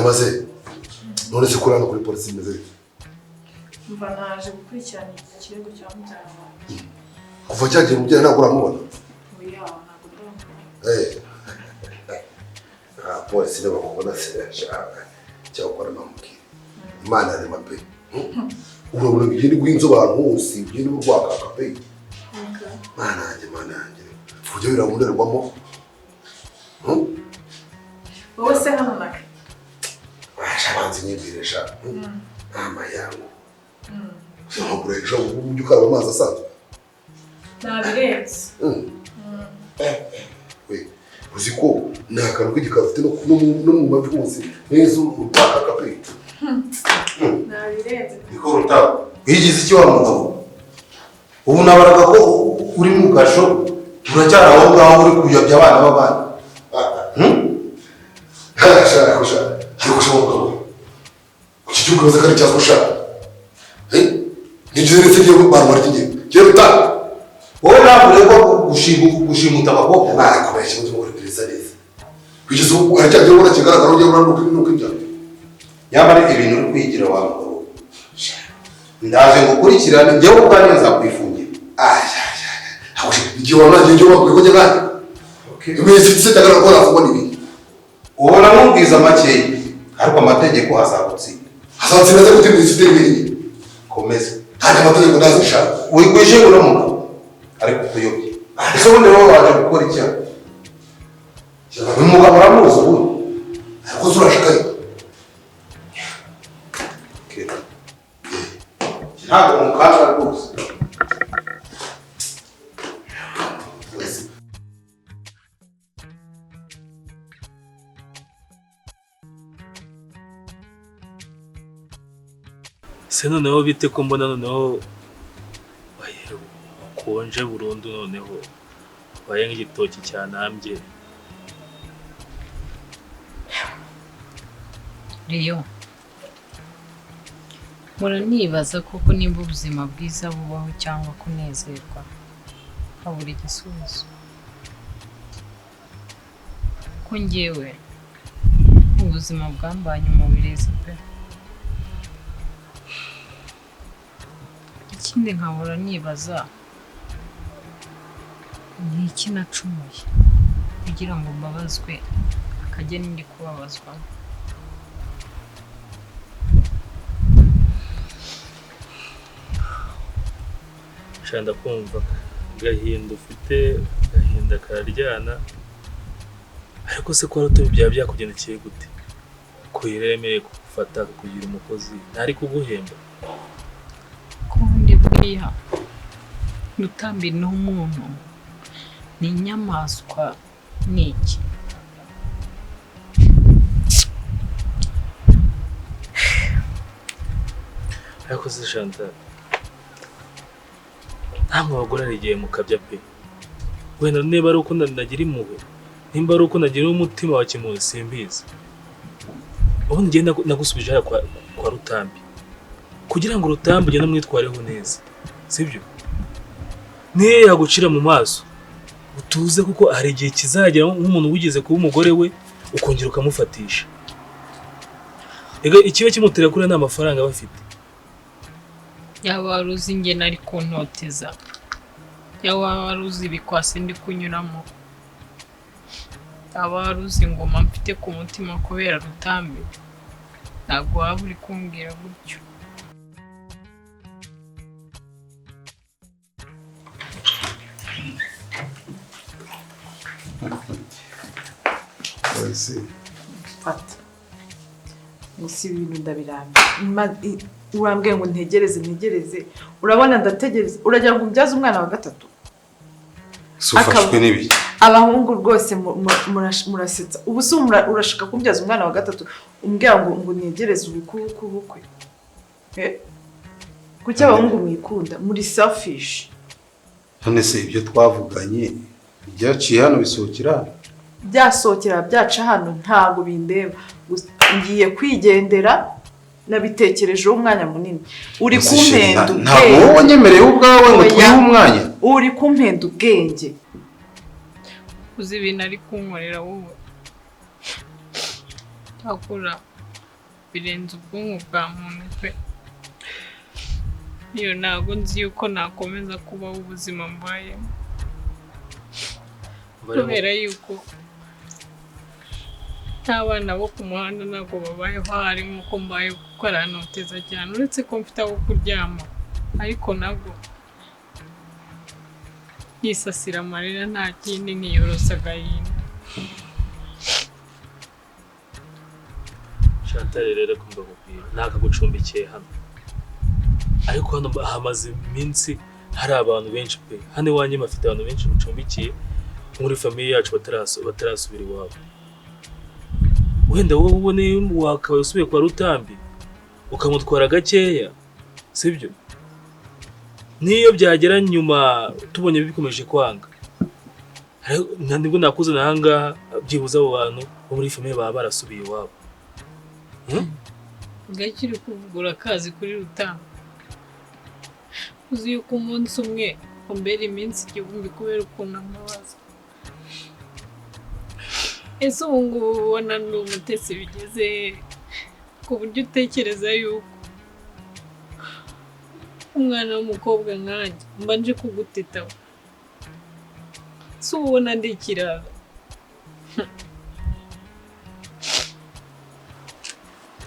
Hanyuma se none se kuri hano kuri polisi bimeze bite? Mva naje gukurikirana iki kirego cya mubyara wawe. Kuva cyagiye mubyara ntabwo uramubona? Oya, ntabwo ndamubona. Eh. Ah, polisi niba bakubona se cyakora namubwira. Imana yarema pe. Urabona ugenda guha abantu hose, ugenda urwakaka pe. Mana yanjye, mana yanjye. Ujya biramunderwamo. Wowe se hano naka? Basha banze nyibwirisha. Ama yangu. Uzagurisha ujya ukaraba amazi asanzwe. Nabirenze. We, uzi ko nta kantu k'igikara ufite no mu mavi hose neza urwakaka pe. Nabirenze. Niko Rutaba, wigize iki wa mugabo? Ubu nabaraga ko uri mu gasho, uracyari aho ngaho uri kuyobya abana b'abandi. Shaka shaka. Ariko shaka mugabo. Iki gihugu kaza kari cyazwa shaka. Eh? Nigeze ndetse ngiye barwara iki gihe. Giye Rutaba. Wowe ntabwo uregwa gushimuta abakobwa. Barakomeye ikibazo cyo kurepereza neza. Kugeza ubu haracyagiye ubona kigaragara ujya ubona nuko ibya. Nyamara ibintu uri kwigira wa mugabo. Ndaje ngukurikirane, njyewe ubwanjye nzakwifungira. Igihe wabona igihe wakwiye kujya kandi. Iminsi ifite itagaragara ko nafungwa n'ibindi. Ubona nkubwiza makeya, ariko amategeko azagutsinda. Azatsinda se gute iminsi ifite ibindi? Komeza. Nta mategeko ndazishaka. Wigwije uno mugabo ariko kuyobya. Ese ubundi wowe waje gukora icyaha? Uyu mugabo uramuzi ubundi? Ariko se urashaka yo? Ntabwo mukanga rwose. Se noneho bite ko mbona noneho konje burundu, noneho waye nk'igitoki cyanambye. Leo, muranibaza koko nimba ubuzima bwiza bubaho cyangwa kunezerwa nkabura igisubizo. Ko njyewe ubuzima bwambanye umubirizi pe. Ikindi nkahora nibaza ni iki nacumuye kugira ngo mbabazwe akajya n'indi kubabazwa. Shanda kumva gahinda ufite, gahinda kararyana. Ariko se ko wari byaba byakugendekeye gute? Ko yemereye kugufata kugira umukozi ntari kuguhemba? Kundi buriya Rutambi ni umuntu, ni inyamaswa, ni iki? Ariko se Chantal, ntamwe abagore hari igihe mukabya pe. Wenda niba ari uko nagira impuhwe, nimba ari uko nagira umutima wa kimuntu simbizi. Ubundi njye nagusubije hariya kwa Rutambi kugira ngo Rutambi ugende umwitwareho neza, sibyo? Niyo yagucira mu maso utuze, kuko hari igihe kizagera nk'umuntu wigeze kuba umugore we ukongera ukamufatisha. Ega ikiba kimutera kuri ni amafaranga bafite. Yaba wari uzi njye nari kuntoteza, yaba wari uzi ibikwasi ndi kunyuramo, yaba wari uzi ingoma mfite ku mutima kubera Rutambi, ntabwo waba uri kumbwira gutyo. Fata. Gusa ibintu ndabirambye. Urambwiye ngo ntegereze ntegereze, urabona ndategereza, uragira ngo umbyaze umwana wa gatatu. Ufashwe n'ibiki? Abahungu rwose murasetsa. Ubu se urashaka kumbyaza umwana wa gatatu umbwira ngo ntegereze ubukwe? Kuki abahungu mwikunda muri selfish? None se ibyo twavuganye byaciye hano bisohokera? Byasohokera byaca hano ntabwo bindeba. Ngiye kwigendera, nabitekerejeho umwanya munini. Uri kumpenda ubwenge. Ntabwo wowe wanyemereye ubwawe ngo twihe umwanya. Uri kumpenda ubwenge. Uzi ibintu ari kunkorera wowe. Akora Birenze ubwonko bwa muntu pe. Iyo ntabwo nzi yuko nakomeza kubaho ubuzima mbayemo, kubera yuko n'abana bo ku muhanda ntabwo babayeho hari nk'uko mbayeho, kuko arantoteza cyane, uretse ko mfite aho kuryama, ariko nabwo yisasira amarira nta kindi, nkiyorosa agahinda. Chantal rero kumva kubwira nakagucumbikiye hano, ariko hano hamaze iminsi hari abantu benshi pe. Hano iwanjye mafite abantu benshi mucumbikiye muri famille yacu batarasubira iwabo. Wenda wowe ubone wakabaye usubiye kwa Rutambi ukamutwara gakeya, sibyo? Niyo byagera nyuma tubonye bikomeje kwanga, nibwo nakuzana aha ngaha, byibuze abo bantu bo muri famille baba barasubiye iwabo. Gake uri kuvugura akazi kuri Rutambi, uzi yuko umunsi umwe umbera iminsi 1000 kubera ukuntu ambabaza. Ese ubu ngubu ubona ni umutesi bigeze ku buryo utekereza yuko umwana w'umukobwa nkanjye mba nje kugutetaho? Si ubona ndi ikirara?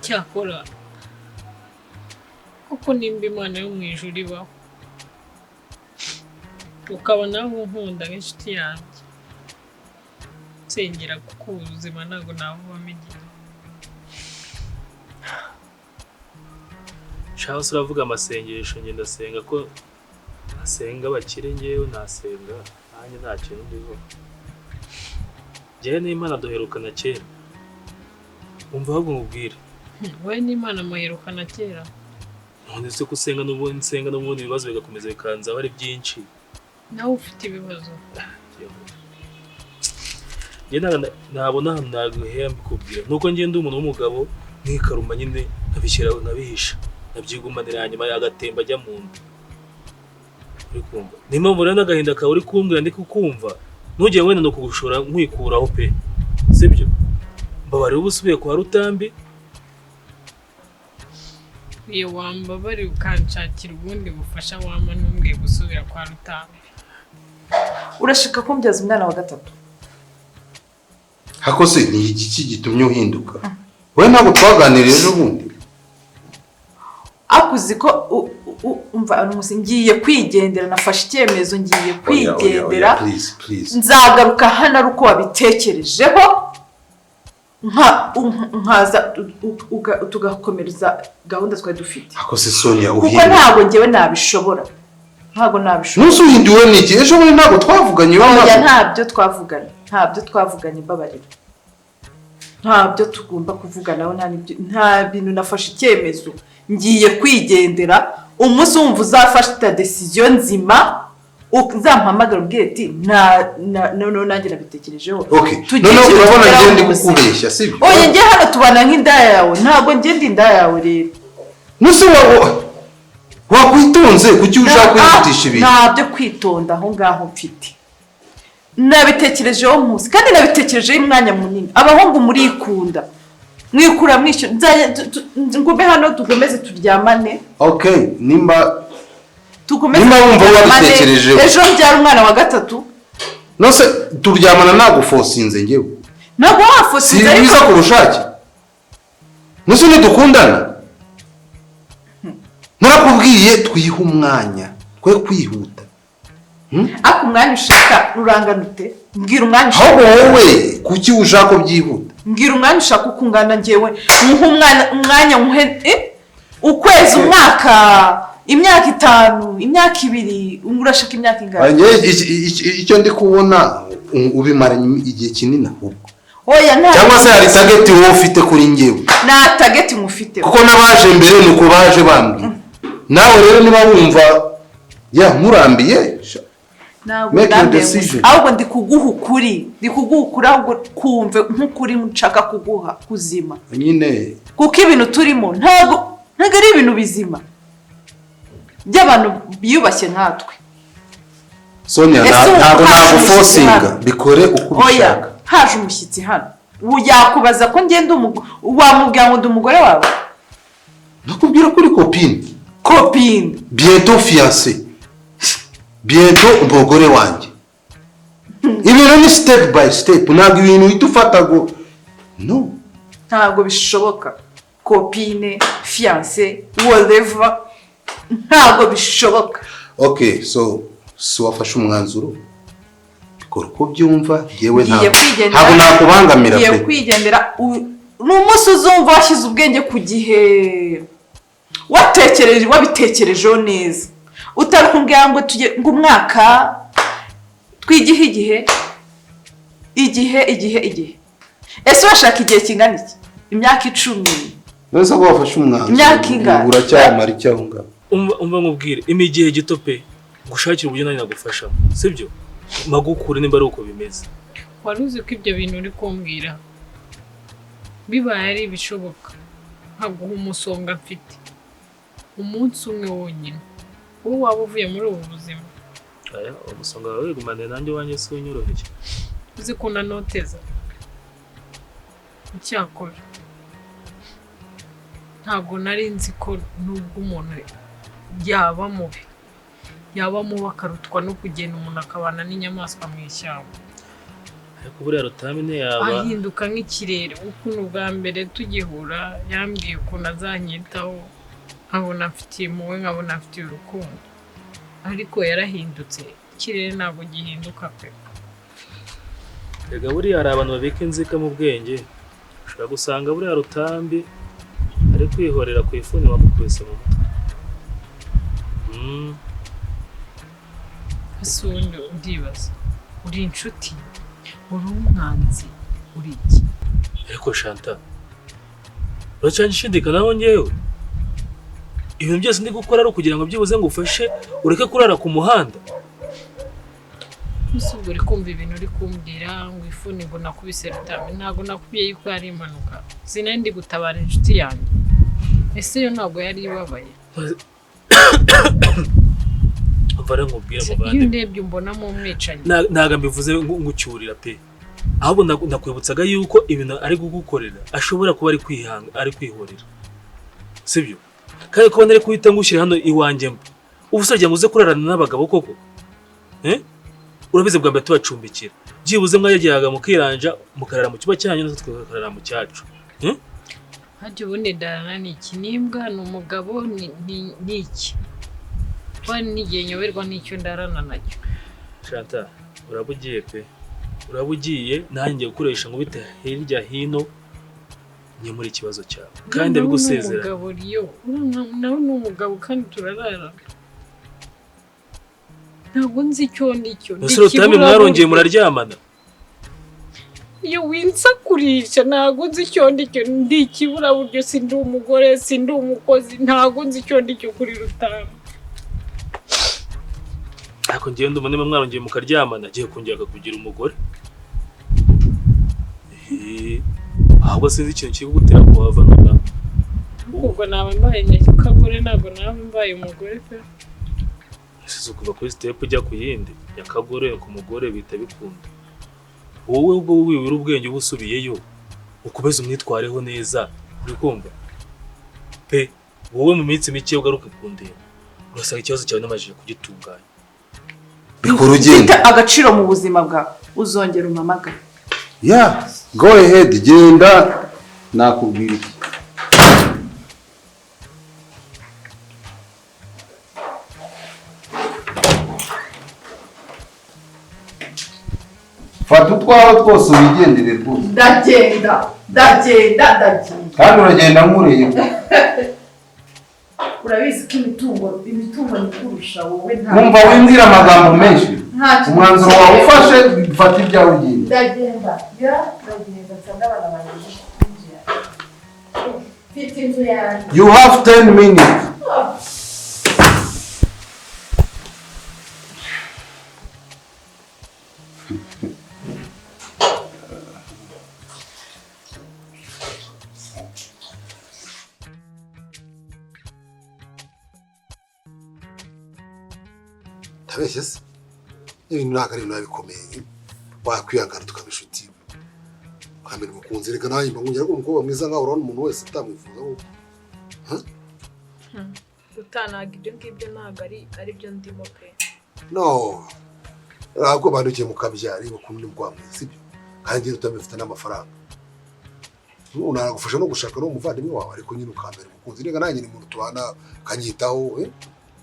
Cyakora kuko nimba Imana yo mu ijuru ibaho, ukaba nawe unkunda nk'inshuti yanjye, nsengera kuko ubuzima ntabwo nabubamo igihe. Charles uravuga amasengesho, njye ndasenga ko asenga bakire, ngewe nasenga nanjye nta kintu ndiho. Njyewe n'Imana duherukana kera, umva ahubwo nkubwire. Wowe n'Imana muherukana kera? None se ko usenga n'ubundi nsenga n'ubundi ibibazo bigakomeza bikanzaho ari byinshi. Nawe ufite ibibazo? Njye nabona ahantu naguhera mbikubwira, nuko njye ndi umuntu w'umugabo nkikaruma nyine nkabishyira nkabihisha nabyigumanira, hanyuma agatemba ajya mu nda. Uri kumva? Niyo mpamvu rero n'agahinda kawe uri kumbwira ndi kukumva, ntugire wenda ni ukugushora nkwikuraho pe, sibyo? Mbabarira uba usubiye kwa Rutambi. Iyo wambabariye ukanshakira ubundi bufasha wampa, ntumbwiye gusubira kwa Rutambi. Urashaka kumbyaza umwana wa gatatu? Hako se ni iki gitumye uhinduka? Wowe ntabwo twaganiriye ejo bundi? Akuzi ko umva ngiye kwigendera, nafashe icyemezo ngiye kwigendera. Nzagaruka hano ari uko wabitekerejeho, nkaza tugakomereza gahunda twari dufite. Hako se Sonia kuko uhinduka? Ntabwo ngewe nabishobora, ntabwo nabishobora. Ntuzi uhinduwe n'iki? Ejo bundi ntabwo twavuganye iwawe? Ntabyo twavuganye, ntabyo twavuganye, mbabarira. Ntabyo tugomba kuvuganaho, nta bintu. Nafashe icyemezo ngiye kwigendera. Umunsi wumva uzafata decision nzima uzampamagara ubwire ati noneho nanjye nabitekerejeho. Noneho urabona njye ndi kukubeshya, sibyo? Oya, njye hano tubana nk'indaya yawe, ntabwo njye ndi indaya yawe rero. Nuse wakwitonze, kuki ushaka kwihutisha ibintu? Ntabyo kwitonda aho ngaho mfite. Nabitekerejeho Nkusi, kandi nabitekerejeho umwanya munini. Abahungu murikunda, mwikura mwishyura. Ngume hano tugomeze turyamane. Okay, nimba tugomeze wumva wabitekerejeho. Ejo mbyara umwana wa gatatu. Nose turyamana nagufosinze ngewe? Ntabwo wafosinze, ariko si biza ku bushake. Nose ntidukundana? Narakubwiye twihe umwanya, twe kwihuta. Ariko umwanya ushaka uranganute? Mbwira umwanya ushaka. Ahubwo wowe kuki ushaka byihuta? Mbwira umwanya ushaka uko ungana ngewe nkuhe umwanya nkuhe ukwezi, umwaka, imyaka 5, imyaka 2, urashaka imyaka ingana? Icyo ndi kubona ubimaranye igihe kinini ahubwo. Oya, nta cyangwa se hari target wowe ufite kuri ngewe? Nta target mufite. Kuko n'abaje mbere nuko baje bambwiye. Nawe rero niba wumva ya nkurambiye, make your decision. Ahubwo ndi kuguha ukuri, ndi kuguha ukuri, ahubwo kumve nk'ukuri nshaka kuguha kuzima nyine, kuko ibintu turimo ntabwo ari ibintu bizima by'abantu biyubashye nkatwe. Sonia, ntabwo nagufosinga, bikore uko ubishaka. Haje umushyitsi hano, Yakubaza ko ngenda wamubwira ngo ndi umugore wawe? Nakubwira ko uri copine. Copine. Bientôt fiancé. Bientôt umugore wanjye. Ibintu ni step by step, ntabwo ibintu uhita ufata ngo no. Ntabwo bishoboka. Copine, fiancé, whatever, ntabwo bishoboka. Okay, so si wafashe umwanzuro, bikora uko byumva, yewe ntabwo nakubangamira pe. Ngiye kwigendera, ni umunsi uzumva washyize ubwenge ku gihe, watekereje, wabitekerejeho neza, utari kumbwira ngo tujye ngo umwaka twigihe igihe igihe igihe igihe. Ese urashaka igihe kingana iki? Imyaka 10. None ko wafashe umwanzuro, imyaka ingana uracyamara icyo aho ngaho? Umva nkubwire, imigihe gito pe, gushakira uburyo nari nagufashamo, sibyo? Magukure nimba ari uko bimeze. Wari uzi ko ibyo bintu uri kumbwira bibaye ari ibishoboka, nkaguha umusonga mfite umunsi umwe wonyine, wowe waba uvuye muri ubu buzima. Aya, umusonga wawe wigumane nanjye wanjye si unyoroheye. Uzi ko nanoteza icyakora ntabwo nari nzi ko nubwo umuntu yaba mubi, yaba mubi akarutwa no kugenda umuntu akabana n'inyamaswa mu ishyamba. Ariko buriya Rutambi ntiyaba ahinduka nk'ikirere. Ukuntu bwa mbere tugihura yambwiye ukuntu azanyitaho, nkabona mfitiye impuhwe, nkabona mfitiye urukundo, ariko yarahindutse. Ikirere ntabwo gihinduka pe. Erega buriya hari abantu babika inzika mu bwenge, ushobora gusanga buriya Rutambi ari kwihorera ku ifuni wamukubise mu mutwe. Ese ubundi ndibaza, uri inshuti, uri umwanzi, uri iki? Ariko Chantal, uracyashidikanaho ngewe? Ibintu byose ndi gukora ari ukugira ngo byibuze ngo ufashe ureke kurara ku muhanda. Ese ubwo uri kumva ibintu uri kumbwira ngo ifuni ngo nakubise Rutambi? Ntabwo nakubwiye yuko yari impanuka, sinari ndi gutabara inshuti yanjye. Ese yo ntabwo yari ibabaye? Umva rero nkubwire muvandimwe, iyo ndebye umbonamo umwicanyi. Ntabwo mbivuze ngucyurira pe, ahubwo nakwibutsaga yuko ibintu ari kugukorera ashobora kuba ari kwihanga, ari kwihorera, sibyo? Kandi kuba nari kuhita ngushyira hano iwanjye mba ubu se ngo uze kurarana n'abagabo koko? Urabizi bwa mbere tubacumbikira, byibuze mwajyaga mukiranja mukarara mu cyumba cyanyu natwe tukarara mu cyacu. Hajya ubundi ndarana ni iki? N'imbwa, ni umugabo, ni iki? Kuba n'igihe nyoberwa n'icyo ndarana nacyo. Chantal, uraba ugiye pe, uraba ugiye, nanjye gukoresha ngo bite hirya hino nkemure ikibazo cyawe, kandi ndabigusezera. Nawe ni umugabo kandi turarara. Ntabwo nzi icyo nicyo. Ese Rutambi mwarongeye muraryamana? Iyo winsakurisha ntabwo nzi icyo ndicyo, ndi ikiburaburyo, sindi umugore, sindi umukozi, ntabwo nzi icyo ndicyo kuri Rutambi. Ariko ngewe ndumva niba mwarongeye mukaryamana agiye kongera akakugira umugore. Ahubwo sinzi ikintu kiri kugutera kuhava nonaha. Ubwo naba mbaye nyakagore, ntabwo naba mbaye umugore pe. Ese kuva kuri step ujya ku yindi, nyakagore ku mugore bita bikunda. Wowe ubwo wibura ubwenge uba usubiyeyo, ukomeze umwitwareho neza, uri kumva? Pe, wowe mu minsi mike ugaruke kundeba, urasanga ikibazo cyawe namajije kugitunganya. Bikora ugenda. Ufite agaciro mu buzima bwawe, uzongera umpamagare. Yeah, go ahead, genda nakubwira iki. Fata utwawe twose wigendere rwose. Ndagenda, ndagenda, ndagenda. Kandi uragenda nkureba. Urabizi ko imitungo nikurusha wowe nta. Wumva wimbwira amagambo menshi. Umwanzuro wawe ufashe, fata ibyawe ugende. Ndagenda, ya, ndagenda nsanga abana banjye binjira. Mfite inzu yanjye. You have 10 minutes. Ndabeshye se? Ibintu ntabwo ari ibintu bikomeye, wakwihangana tukaba inshuti, Ukambera umukunzi, reka nanjye mba nkungira, ariko umukobwa mwiza nkawe urabona umuntu wese atamwifuza koko? Ruta, ntabwo ibyo ngibyo, ntabwo ari byo ndimo pe. No, ntabwo abantu ugiye mukabyara, reba ukuntu uri mwiza, sibyo? Kandi njye utamufite n'amafaranga, nagufasha no gushaka n'umuvandimwe wawe, ariko nyine ukambera umukunzi. Reka nanjye ni umuntu tubana ukanyitaho, eh?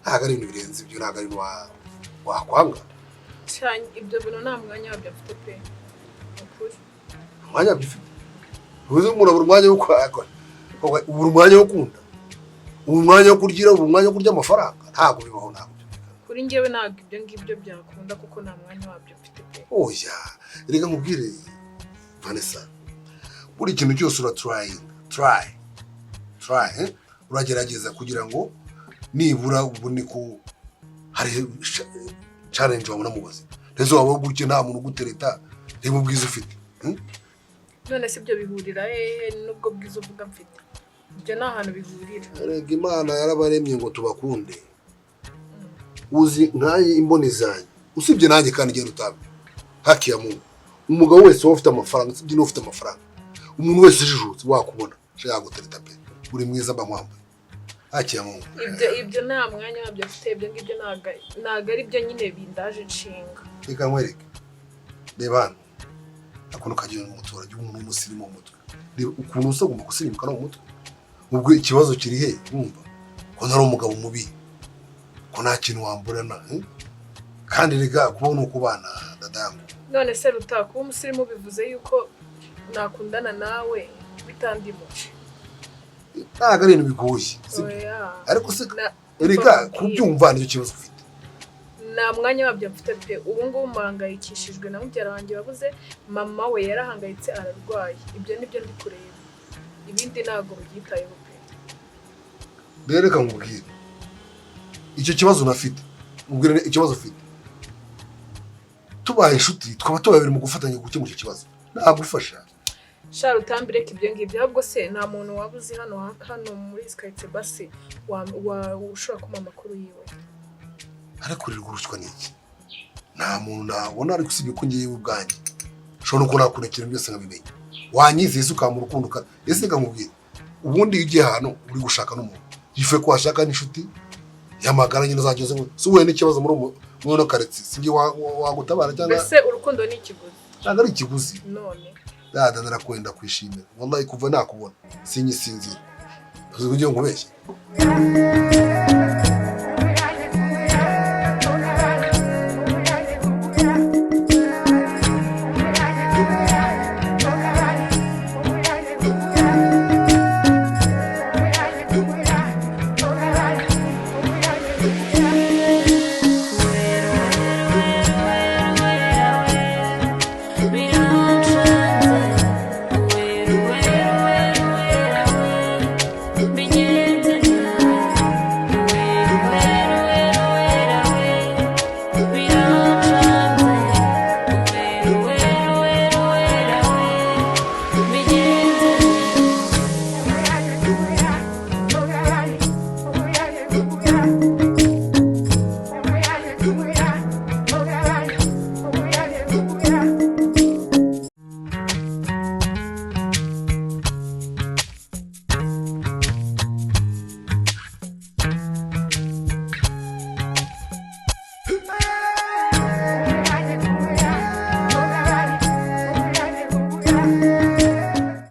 Ntabwo ari ibintu birenze ibyo, ntabwo ari ibintu wakwanga. Cyane, ibyo bintu nta mwanya wabyo mfite pe. Ni ukuri. Umwanya wabyo ufite, ubuze umuntu abura umwanya wo ubura umwanya wo kunda, ubura umwanya wo kuryira, ubura umwanya wo kurya amafaranga? Ntabwo bibaho, ntabwo byumvikana. Kuri njyewe ntabwo ibyo ngibyo byakunda kuko nta mwanya wabyo mfite pe. Oya, reka nkubwire Vanessa, buri kintu cyose uraturayinga, try, try, eh? Uragerageza kugira ngo nibura ubone ko hari challenge wabona mu buzima. Ndetse waba gutya nta muntu ugutereta, reba ubwiza ufite, None se ibyo bihurira hehe n'ubwo bwiza uvuga mfite? Ibyo ni ahantu bihurira? Erega Imana yarabaremye ngo tubakunde. Uzi nkaye imboni zanjye, usibye nanjye kandi igenda utabi haki ya Mungu, umugabo wese waba ufite amafaranga, usibye n'ufite amafaranga, umuntu wese ujijutse wakubona yagutereta pe. Uri mwiza, mba nkwambaye, haki ya Mungu. Ibyo nta mwanya wabyo mfite. Ibyo ngibyo ntabwo ari byo nyine bindaje inshinga. Reka nkwereke, reba hano akuntu kagira umuturage w'umuntu w'umusirimu mu mutwe. Reba ukuntu usa, ugomba gusirimuka no mu mutwe. Ubwo ikibazo kiri he? Wumva ko ntari umugabo mubi, ko nta kintu wamburana, eh? Kandi rega kubaho ni ukubana, dadamu. None se Ruta, kuba umusirimu bivuze yuko nakundana nawe bitandimo? Ntabwo ari ibintu bigoye, sibyo? Oya. Ariko se erega Mva nkubwire. Kubyumva nicyo kibazo ufite. Nta mwanya wabyo mfite pe. Ubu ngubu mpangayikishijwe na mubyara wanjye wabuze mama we, yarahangayitse, ararwaye. Ibyo nibyo ndi kureba, ibindi ntabwo mbyitayeho pe. Rero reka nkubwire icyo kibazo unafite, ubwire ikibazo ufite. Tubaye inshuti, twaba tubaye babiri mu gufatanya gukemura icyo kibazo, nagufasha. Sha Rutambi, reka ibyo ngibyo. Ahubwo se nta muntu waba uzi hano muri sikaritsiye basi ushobora kumuha amakuru yiwe? Ariko rero urushywa ni iki? Nta muntu nabona, ariko usibye ko ngewe ubwanjye ushobora no kuba nakunda ikintu byose nkabimenya. Wanyizeye se, ukampa urukundo ese reka nkubwire, ubundi iyo ugiye ahantu uri gushaka n'umuntu, yifuye ko washaka n'inshuti yamagara nyine uzajya uze, si uhuye n'ikibazo muri ino karitsiye, si njye wagutabara cyangwa? Mbese urukundo ni ikiguzi? Ntabwo ari ikiguzi. None? Dada, narakwenda kwishimira wallahi, kuva nakubona sinyisinzira. Uzi kugira ngo nkubeshye?